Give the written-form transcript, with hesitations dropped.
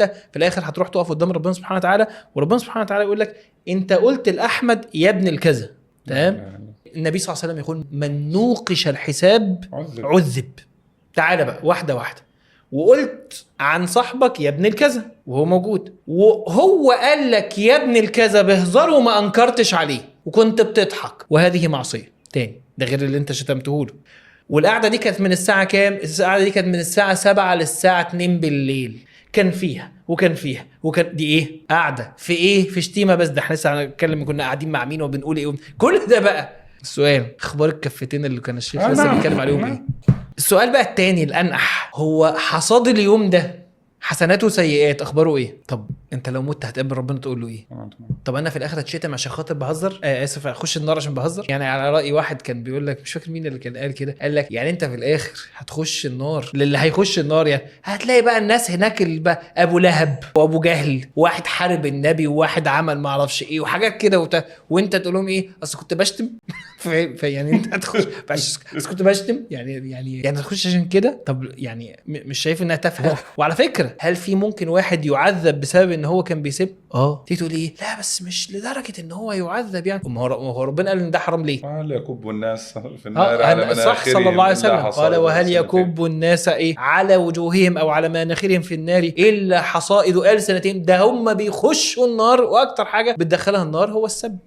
انت في الاخر هتروح تقف قدام ربنا سبحانه وتعالى، وربنا سبحانه وتعالى يقول لك انت قلت لاحمد يا ابن الكذا. تمام. النبي صلى الله عليه وسلم يقول من نوقش الحساب عذب. تعالى بقى واحدة واحدة. وقلت عن صاحبك يا ابن الكذا وهو موجود، وهو قال لك يا ابن الكذا بهزار وما انكرتش عليه وكنت بتضحك، وهذه معصية تاني، ده غير اللي انت شتمته له. والقعده دي كانت من الساعة كام؟ القعدة دي كانت من الساعة 7 للساعة 2 بالليل. كان فيها وكان فيها وكان دي ايه؟ قعدة في ايه؟ في شتيمه بس. ده احنا لسه هنتكلم كنا قاعدين مع مين وبنقول ايه كل ده بقى. السؤال اخبار الكفتين اللي كان الشيخ لسه بيتكلم عليهم ايه؟ السؤال بقى التاني الانقح، هو حصاد اليوم ده حسناته سيئات اخباره ايه؟ طب انت لو مت هتقابل ربنا تقول له ايه؟ طب انا في الاخر هتشتم عشان خاطر بهزر؟ اسف اخش النار عشان بهزر؟ يعني على راي واحد كان بيقول لك، مش فاكر مين اللي كان قال كده، قال لك يعني انت في الاخر هتخش النار، للي هيخش النار يعني هتلاقي بقى الناس هناك اللي بقى ابو لهب وابو جهل، وواحد حارب النبي وواحد عمل ما اعرفش ايه وحاجات كده وانت تقول لهم ايه؟ اصل كنت بشتم. يعني انت هتخش بس كنت بشتم يعني يعني يعني هتخش عشان كده؟ طب يعني مش شايف انها تافهة؟ وعلى فكرة هل في ممكن واحد يعذب بسبب ان هو كان بيسب؟ تيجي تقول ايه؟ لا بس مش لدرجة ان هو يعذب يعني. ما هو ربنا قال ان ده حرام ليه؟ هل يكب الناس في النار على مناخرهم؟ صح، صلى الله عليه وسلم قال وهل يكب الناس ايه على وجوههم او على مناخرهم في النار الا حصائد ألسنتهم. ده هم بيخشوا النار، واكتر حاجة بتدخلها النار هو السب.